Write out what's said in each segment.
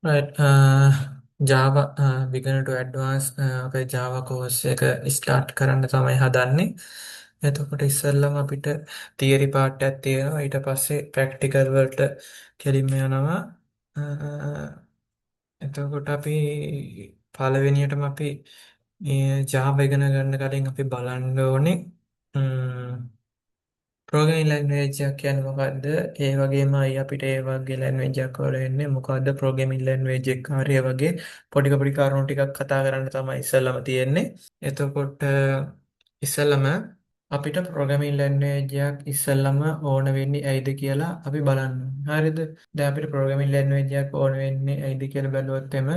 Right, Java beginner to advanced අපේ Java course එක start කරන්න තමයි හදන්නේ. එතකොට ඉස්සෙල්ලම අපිට තියරි පාර්ට් එකක් තියෙනවා. ඊට පස්සේ ප්‍රැක්ටිකල් වලට කෙලින්ම යනවා. එතකොට අපි පළවෙනියටම අපි මේ Java ඉගෙන ගන්න කලින් අපි බලන්න ඕනේ ප්‍රෝග්‍රෑමින් ලැන්ග්වේජ් එකක් කියන්නේ මොකද්ද? ඒ වගේම අයි අපිට ඒ වගේ ලැන්ග්වේජ් එකක් වල එන්නේ මොකද්ද ප්‍රෝග්‍රෑමින් ලැන්ග්වේජ් එක හරි ඒ වගේ පොඩි පොඩි කරුණු ටිකක් කතා කරන්න තමයි ඉස්සෙල්ලම තියෙන්නේ. එතකොට ඉස්සෙල්ලම අපිට ප්‍රෝග්‍රෑමින් ලැන්ග්වේජ් එකක් ඉස්සෙල්ලම ඕන වෙන්නේ ඇයිද කියලා අපි බලන්න ඕනේ. හරිද? දැන් අපිට ප්‍රෝග්‍රෑමින් ලැන්ග්වේජ් එකක් ඕන වෙන්නේ ඇයිද කියලා බැලුවොත් එම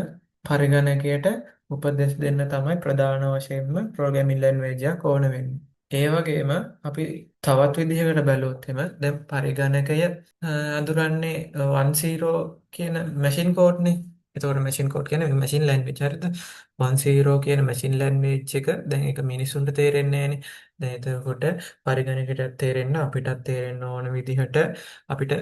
පරිගණකයට උපදෙස් දෙන්න තමයි ප්‍රධාන වශයෙන්ම ප්‍රෝග්‍රෑමින් ලැන්ග්වේජ් එකක් ඕන වෙන්නේ. ඒ වගේම අපි තවත් විදිහකට බැලුවොත් එම දැන් පරිගණකය අඳුරන්නේ 10 කියන මැෂින් කෝඩ් නේ. එතකොට මැෂින් කෝඩ් කියන්නේ මැෂින් ලැන්ග්වේජ් හරිද? 10 කියන මැෂින් ලැන්ග්වේජ් එක දැන් ඒක මිනිසුන්ට තේරෙන්නේ නෑනේ. දැන් එතකොට පරිගණකයට තේරෙන්න අපිටත් තේරෙන්න ඕන විදිහට අපිට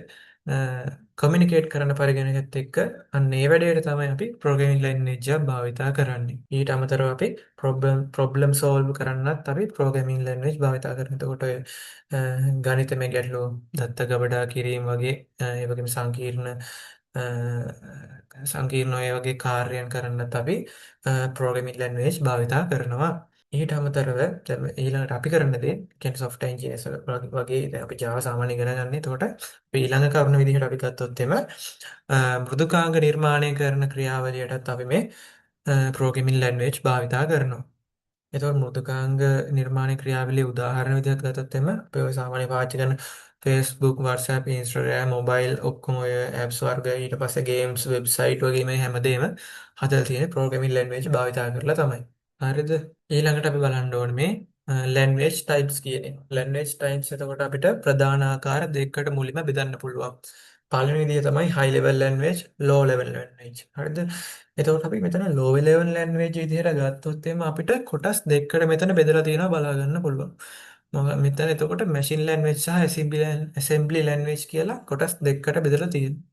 කමියුනිකේට් කරන්න පරිගණකයත් එක්ක අන්න ඒ වැඩේට තමයි අපි ප්‍රෝග්‍රෑමින් ලැන්ග්වේජ් එක භාවිතා කරන්නේ. ඊට අමතරව අපි ප්‍රොබ්ලම් ප්‍රොබ්ලම් සෝල්ව් කරන්නත් අපි ප්‍රෝග්‍රෑමින් ලැන්ග්වේජ් භාවිතා කරනවා. එතකොට ඔය ගණිතමය ගැටලු දත්ත ගබඩා කිරීම වගේ ඒ වගේම සංකීර්ණ සංකීර්ණ ඔය වගේ කාර්යයන් කරන්නත් අපි ප්‍රෝග්‍රෑමින් ලැන්ග්වේජ් භාවිතා කරනවා. ඊට අමතරව දැන් ඊළඟට අපි කරන දේ කියන්නේ සොෆ්ට්වෙයාර් ඉන්ජිනියර්ස් වගේ දැන් අපි Java සාමාන්‍ය ඉගෙන ගන්න. එතකොට අපි ඊළඟ කරුණ විදිහට අපි ගත්තොත් එම මෘදුකාංග නිර්මාණය කරන ක්‍රියාවලියටත් අපි මේ ප්‍රෝග්‍රෑමින් ලැන්ග්වේජ් භාවිතා කරනවා. එතකොට මෘදුකාංග නිර්මාණ ක්‍රියාවලියේ උදාහරණ විදිහට ගත්තොත් එම අපි ඔය සාමාන්‍ය පාවිච්චි කරන Facebook, WhatsApp, Instagram, mobile ඔක්කොම ඔය ඇප්ස් වර්ග ඊට පස්සේ ගේම්ස්, වෙබ්සයිට් වගේ මේ හැමදේම හදලා තියෙන්නේ ප්‍රෝග්‍රෑමින් ලැන්ග්වේජ් භාවිතා කරලා තමයි. හරිද? ඊළඟට අපි බලන්න ඕනේ මේ ලැන්ග්වේජ් ටයිප්ස් කියන එක. ලැන්ග්වේජ් ටයිප්ස් එතකොට අපිට ප්‍රධාන ආකාර දෙකකට මුලින්ම බෙදන්න පුළුවන්. පළවෙනි විදිය තමයි high level language, low level language. හරිද? එතකොට අපි මෙතන low level language විදිහට ගත්තොත් එහෙම අපිට කොටස් දෙකකට මෙතන බෙදලා තියෙනවා බලා ගන්න පුළුවන්. මොකද මෙතන එතකොට machine language සහ assembly language කියලා කොටස් දෙකකට බෙදලා තියෙනවා.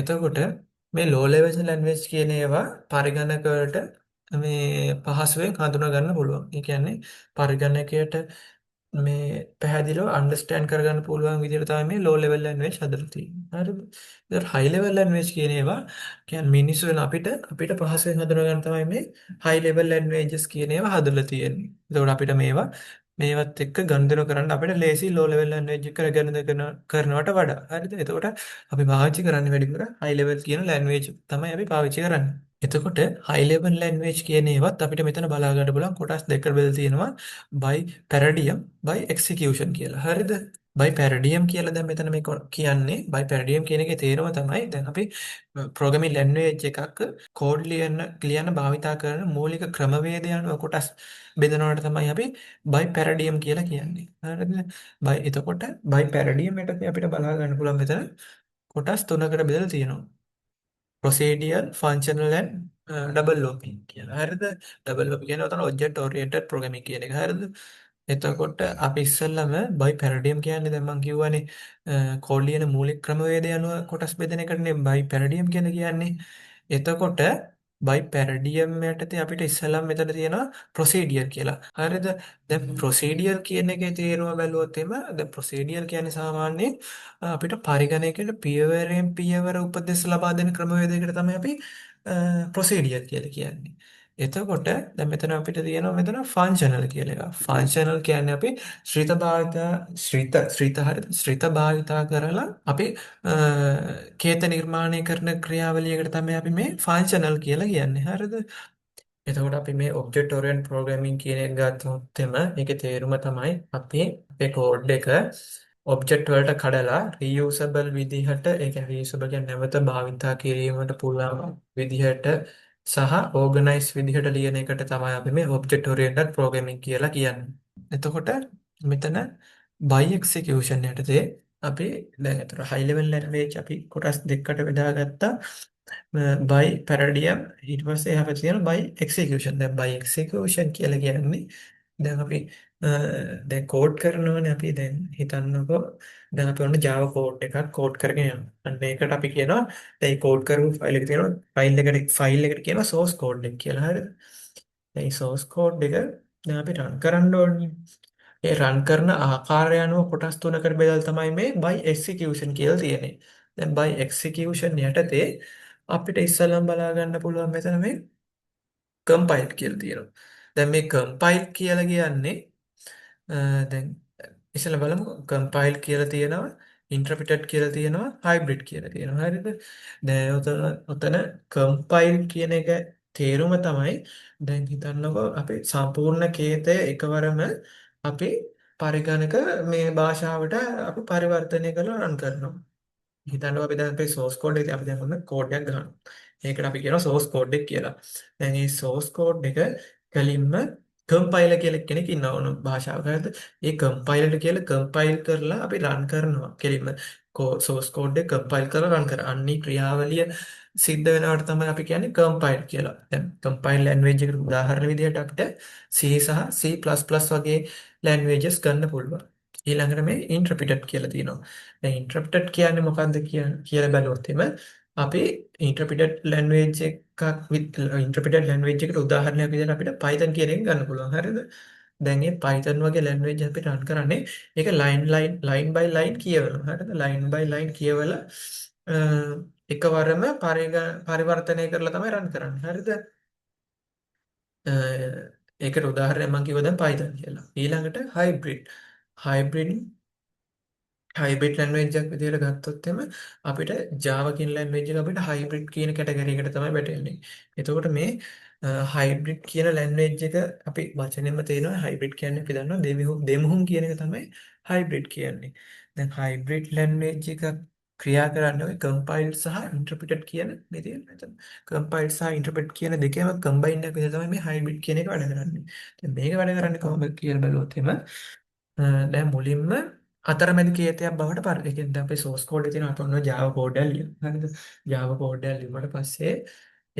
එතකොට මේ low level language කියන ඒවා පරිගණක වලට මේ පහසුවෙන් හඳුනා ගන්න පුළුවන්. ඒ කියන්නේ පරිගණකයට මේ පැහැදිලිව අන්ඩර්ස්ටෑන්ඩ් කරගන්න පුළුවන් විදිහට තමයි මේ low level language හදලා තියෙන්නේ. හරිද? ඒතර high level language කියන ඒවා කියන්නේ මිනිස්සු වෙන අපිට අපිට පහසුවෙන් හඳුනා ගන්න තමයි මේ high level languages කියන ඒවා හදලා තියෙන්නේ. ඒතකොට අපිට මේවා මේවත් එක්ක ගනුදෙනු කරන්න අපිට ලේසි low level language එක ගනුදෙනු කරනවට වඩා. හරිද? එතකොට අපි පාවිච්චි කරන්නේ වැඩිපුර high level කියන language තමයි අපි පාවිච්චි කරන්නේ. එතකොට high level language කියන ඒවත් අපිට මෙතන බලා ගන්න පුළුවන් කොටස් දෙකකට බෙදලා තියෙනවා by paradigm, by execution කියලා. හරිද? By paradigm කියලා දැන් මෙතන මේ කියන්නේ by paradigm කියන එකේ තේරුම තමයි දැන් අපි programming language එකක් කෝඩ් ලියන්න ලියන්න භාවිතා කරන මූලික ක්‍රමවේදය අනුව කොටස් බෙදනවට තමයි අපි by paradigm කියලා කියන්නේ. හරිද? By එතකොට by paradigm යටතේ අපිට බලා ගන්න පුළුවන් මෙතන කොටස් තුනකට බෙදලා තියෙනවා. Procedural, functional and double OP කියලා. හරිද? Double OP කියන්නේ ඔතන object oriented programming කියන එක. හරිද? එතකොට අපි ඉස්සෙල්ලම by paradigm කියන්නේ දැන් මං කිව්වනේ කෝඩ් ලියන මූලික ක්‍රමවේදය අනුව කොටස් බෙදෙන එකටනේ by paradigm කියලා කියන්නේ. එතකොට by paradigm යටතේ අපිට ඉස්සෙල්ලම මෙතන තියෙනවා procedure කියලා. හරිද? දැන් procedure කියන එකේ තේරුම බැලුවොත් එහෙම දැන් procedure කියන්නේ සාමාන්‍යයෙන් අපිට පරිගණකයට පියවරෙන් පියවර උපදෙස් ලබා දෙන ක්‍රමවේදයකට තමයි අපි procedure කියලා කියන්නේ. එතකොට දැන් මෙතන අපිට තියෙනවා මෙතන ෆන්ක්ෂනල් කියලා එකක්. ෆන්ක්ෂනල් කියන්නේ අපි ශ්‍රිත භාවිතා ශ්‍රිත ශ්‍රිත හරිද? ශ්‍රිත භාවිතා කරලා අපි කේත නිර්මාණය කරන ක්‍රියාවලියකට තමයි අපි මේ ෆන්ක්ෂනල් කියලා කියන්නේ. හරිද? එතකොට අපි මේ ඔබ්ජෙක්ට් ඔරියන්ටඩ් ප්‍රෝග්‍රෑමින් කියන එක ගත්තොත් එම ඒකේ තේරුම තමයි අපි අපේ කෝඩ් එක ඔබ්ජෙක්ට් වලට කඩලා රීයුසබල් විදිහට, ඒ කියන්නේ රීයුසබල් කියන්නේ නැවත භාවිතා කිරීමට පුළුවන් විදිහට සහ ඕගනයිස් විදිහට ලියන එකට තමයි අපි මේ ඔබ්ජෙක්ට් ඔරියන්ටඩ් ප්‍රෝග්‍රෑමින් කියලා කියන්නේ. එතකොට මෙතන by execution යටතේ අපි දැන් අතර high level language අපි කොටස් දෙකකට බෙදාගත්තා by paradigm, ඊට පස්සේ එහා පැත්තේ තියෙනවා by execution. දැන් by execution කියලා කියන්නේ දැන් අපි දැන් කෝඩ් කරනවනේ අපි. දැන් හිතන්නකෝ, දැන් අපි ඔන්න Java code එකක් කෝඩ් කරගෙන යනවා. අන්න ඒකට අපි කියනවා, දැන් මේ කෝඩ් කරපු ෆයිල් එක තියෙනවා, ෆයිල් එකට කියනවා සෝස් කෝඩ් එක කියලා. හරිද? දැන් මේ සෝස් කෝඩ් එක දැන් අපි රන් කරන්න ඕනේ. ඒ රන් කරන ආකාරය අනුව කොටස් තුනකට බෙදලා තමයි මේ by execution කියලා තියෙන්නේ. දැන් by execution යටතේ අපිට ඉස්සෙල්ලාම බලා ගන්න පුළුවන් මෙතන මේ කම්පයිල් කියලා තියෙනවා. දැන් මේ කම්පයිල් කියලා කියන්නේ, දැන් ඉස්සෙල්ලා බලමු, කම්පයිල් කියලා තියෙනවා, ඉන්ටර්ප්‍රිටඩ් කියලා තියෙනවා, හයිබ්‍රිඩ් කියලා තියෙනවා. හරිද? දැන් ඔතන ඔතන කම්පයිල් කියන එක තේරුම තමයි, දැන් හිතන්නකෝ අපි සම්පූර්ණ කේතය එකවරම අපි පරිගණක මේ භාෂාවට අපි පරිවර්තනය කරලා රන් කරනවා. හිතන්නකෝ අපි දැන් අපේ සෝස් කෝඩ් එක, අපි දැන් ඔන්න කෝඩ් එකක් ගහනවා. ඒකට අපි කියනවා සෝස් කෝඩ් එක කියලා. දැන් මේ සෝස් කෝඩ් එක කෙලින්ම කම්පයිලර් කියලා කෙනෙක් ඉන්නවා ඕන භාෂාවක. හරිද? ඒ කම්පයිලර් කියලා කම්පයිල් කරලා අපි රන් කරනවා. කෙලින්ම සෝස් කෝඩ් එක කම්පයිල් කරලා රන් කරා. අන්නේ ක්‍රියාවලිය සිද්ධ වෙනවට තමයි අපි කියන්නේ කම්පයිල් කියලා. දැන් කම්පයිල් ලැන්ග්වේජ් එකට උදාහරණ විදිහට අපිට C සහ C++ වගේ ලැන්ග්වේජස් ගන්න පුළුවන්. ඊළඟට මේ ඉන්ටර්ප්‍රිටඩ් කියලා තියෙනවා. දැන් ඉන්ටර්ප්‍රිටඩ් කියන්නේ මොකක්ද කියලා බැලුවොත් එහෙම, අපි ඉන්ටර්ප්‍රිටඩ් ලැන්ග්වේජ් එකක් විත් ඉන්ටර්ප්‍රිටඩ් ලැන්ග්වේජ් එකට උදාහරණයක් විදිහට අපිට Python කියන එක ගන්න පුළුවන්. හරිද? දැන් මේ Python වගේ ලැන්ග්වේජ් අපිට රන් කරන්නේ ඒක line line line by line කියවනවා. හරිද? ලයින් බයි ලයින් කියවලා එකවරම පරිවර්තනය කරලා තමයි රන් කරන්නේ. හරිද? ඒකට උදාහරණයක් මම කිව්වා දැන් Python කියලා. ඊළඟට හයිබ්‍රිඩ්. හයිබ්‍රිඩ් හයිබ්‍රිඩ් ලැන්ග්වේජ් එකක් විදිහට ගත්තොත් එම අපිට Java කියන ලැන්ග්වේජ් එක අපිට හයිබ්‍රිඩ් කියන කැටගරි එකට තමයි වැටෙන්නේ. එතකොට මේ හයිබ්‍රිඩ් කියන ලැන්ග්වේජ් එක අපි වචනෙන්ම තේරෙනවා, හයිබ්‍රිඩ් කියන්නේ අපි දන්නවා දෙමුහුම් දෙමුහුම් කියන එක තමයි හයිබ්‍රිඩ් කියන්නේ. දැන් හයිබ්‍රිඩ් ලැන්ග්වේජ් එක ක්‍රියා කරන්නේ ඔය කම්පයිල් සහ ඉන්ටර්ප්‍රිටඩ් කියන මේ තියෙන මෙතන. කම්පයිල් සහ ඉන්ටර්ප්‍රිට් කියන දෙකම කම්බයින් එකක් විදිහට තමයි මේ හයිබ්‍රිඩ් කියන එක වැඩ කරන්නේ. දැන් මේක වැඩ කරන්නේ කොහොමද කියලා බැලුවොත් එහෙම, දැන් මුලින්ම අතරමැදි කේතයක් බවට පරි. ඒ කියන්නේ දැන් අපේ සෝස් කෝඩ් එකේ තියෙන අපේ ඔන්න Java code එකක් ලියනවා. හරිද? Java code එකක් ලියුවට පස්සේ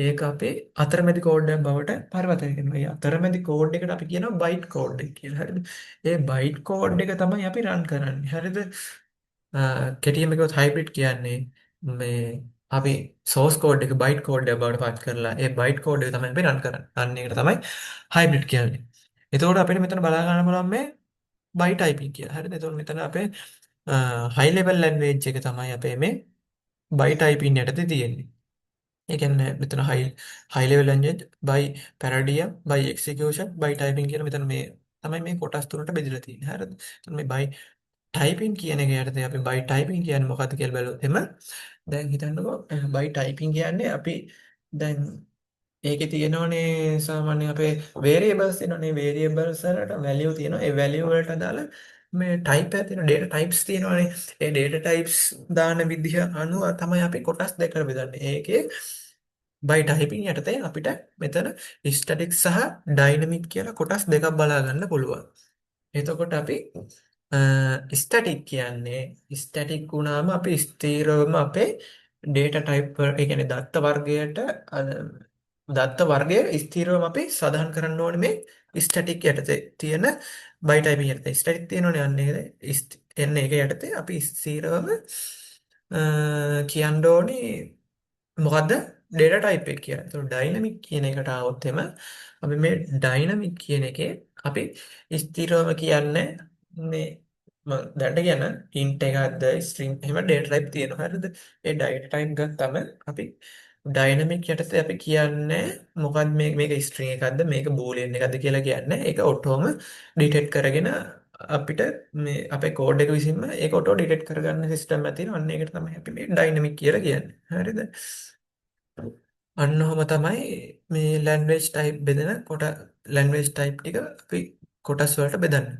ඒක අපේ අතරමැදි කෝඩ් එකක් බවට පරිවර්තනය කරනවා. ඒ අතරමැදි කෝඩ් එකට අපි කියනවා බයිට් කෝඩ් එක කියලා. හරිද? ඒ බයිට් කෝඩ් එක තමයි අපි රන් කරන්නේ. හරිද? කෙටියෙන්ම කිව්වොත් හයිබ්‍රිඩ් කියන්නේ මේ අපි සෝස් කෝඩ් එක බයිට් කෝඩ් එක බවට පත් කරලා ඒ බයිට් කෝඩ් එක තමයි අපි රන් කරන්නේ. අන්න ඒකට තමයි හයිබ්‍රිඩ් කියන්නේ. එතකොට අපිට මෙතන බලා ගන්න පුළුවන් මේ බයි ටයිපින් කියලා. හරිද? එතකොට මෙතන අපේ හයි ලෙවල් ලැන්ග්වේජ් එක තමයි අපේ මේ බයි ටයිපින් යටතේ තියෙන්නේ. ඒ කියන්නේ මෙතන high high level language by paradigm, by execution, by typing කියලා මෙතන මේ තමයි මේ කොටස් තුනට බෙදලා තියෙන්නේ. හරිද? එතකොට මේ බයි ටයිපින් කියන එක යටතේ අපි බයි ටයිපින් කියන්නේ මොකද්ද කියලා බැලුවොත් එහෙම, දැන් හිතන්නකෝ බයි ටයිපින් කියන්නේ අපි දැන් ඒකේ තියෙනවනේ සාමාන්‍ය අපේ වේරියබල්ස් තියෙනවනේ, වේරියබල්ස් වලට වැලියු තියෙනවා. ඒ වැලියු වලට අදාළ මේ ටයිප් එකක් තියෙනවා, ඩේටා ටයිප්ස් තියෙනවනේ. ඒ ඩේටා ටයිප්ස් දාන විදිහ අනුව තමයි අපි කොටස් දෙකට බෙදන්නේ. ඒකේ බයි ටයිපින් යටතේ අපිට මෙතන ස්ටැටික් සහ ඩයිනමික් කියලා කොටස් දෙකක් බලා ගන්න පුළුවන්. එතකොට අපි ස්ටැටික් කියන්නේ, ස්ටැටික් වුණාම අපි ස්ථිරවම අපේ ඩේටා ටයිප්, ඒ කියන්නේ දත්ත වර්ගයට, දත්ත වර්ගය ස්ථිරවම අපි සඳහන් කරන්න ඕනේ මේ ස්ටැටික් යටතේ තියෙන, බයි ටයිපින් යටතේ ස්ටැටික් තියෙනවනේ, අන්න ඒක එන්න ඒක යටතේ අපි ස්ථිරවම කියන්න ඕනේ මොකද්ද ඩේටා ටයිප් එක කියලා. ඒතකොට ඩයිනමික් කියන එකට ආවොත් එම අපි මේ ඩයිනමික් කියන එකේ අපි ස්ථිරවම කියන්නේ මේ මම දැනට කියන ඉන්ට් එකක්ද ස්ට්‍රින්ග් එහෙම ඩේටා ටයිප් තියෙනවා. හරිද? ඒ ඩේටා ටයිප් ගත්තම අපි ඩයිනමික් යටතේ අපි කියන්නේ මොකක්ද, මේ මේක ස්ට්‍රින්ග් එකක්ද මේක බූලියන් එකක්ද කියලා කියන්නේ ඒක ඔටෝම ඩිටෙක්ට් කරගෙන අපිට මේ අපේ කෝඩ් එක විසින්ම ඒක ඔටෝ ඩිටෙක්ට් කරගන්න සිස්ටම් එකක් තියෙනවා. අන්න ඒකට තමයි අපි මේ ඩයිනමික් කියලා කියන්නේ. හරිද? අන්න ඔහොම තමයි මේ ලැන්ග්වේජ් ටයිප් බෙදෙන කොට ලැන්ග්වේජ් ටයිප් ටික අපි කොටස් වලට බෙදන්නේ.